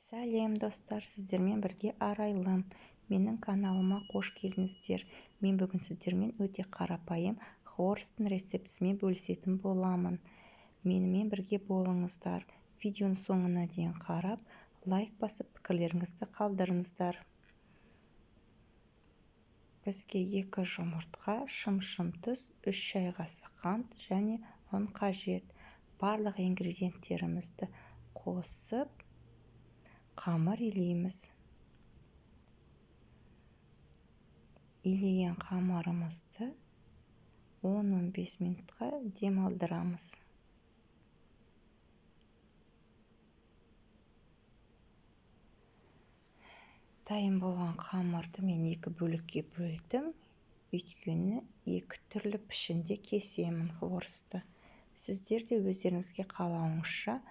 Сәлем, достар! Сіздермен бірге Арайлым. Менің каналыма қош келдіңіздер. Мен бүгін сіздермен өте қарапайым хворосттың рецептісімен бөлісетін боламын. Менімен бірге болыңыздар. Видеоның соңына дейін қарап, лайк басып, пікірлеріңізді қалдырыңыздар. Бізге 2 жұмыртқа, шым-шым тұз, 3 шай қасық қант және ұн қажет. Барлық ингредиенттерімізді қосып, қамыр илейміз. Илеген қамырымызды 10-15 минутқа демалдырамыз. Дайын болған қамырды мен 2 бөлікке бөлдім, өйткені 2 түрлі пішінде кесемін хворостты. Сіздер де өздеріңізге қалауыңызша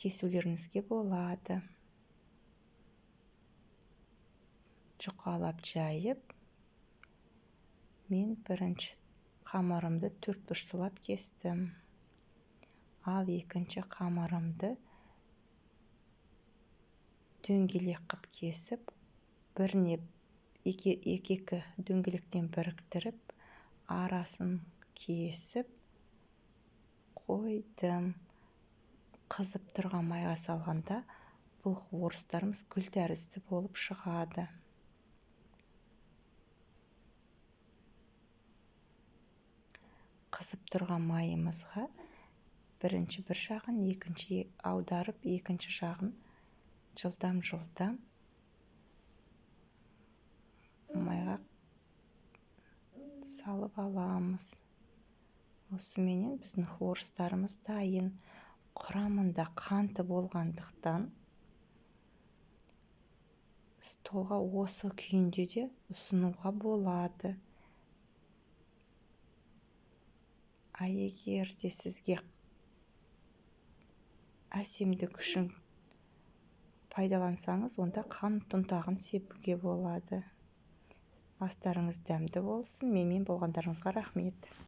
кесулеріңізге болады. Жұқалап жайып, мен бірінші қамырымды 4 бұрыштылап кестім. Ал екінші қамырымды дөңгелек қып кесіп, біріне екі-екі дөңгелектен біріктіріп, арасын кесіп қойдым. Қызып тұрған майға салғанда бұл хворостарымыз гүл тәрізді болып шығады. Қызып тұрған майымызға бірінші бір жағын, екінші аударып, екінші жағын жылдам-жылдам майға салып аламыз. Осыменен біздің хворостарымыз дайын. Құрамында қанты болғандықтан столға осы күйінде де ұсынуға болады. А егер де сізге әсемдік үшін пайдалансаңыз, онда қант ұнтағын себуге болады. Астарыңыз дәмді болсын. Менімен болғандарыңызға рахмет.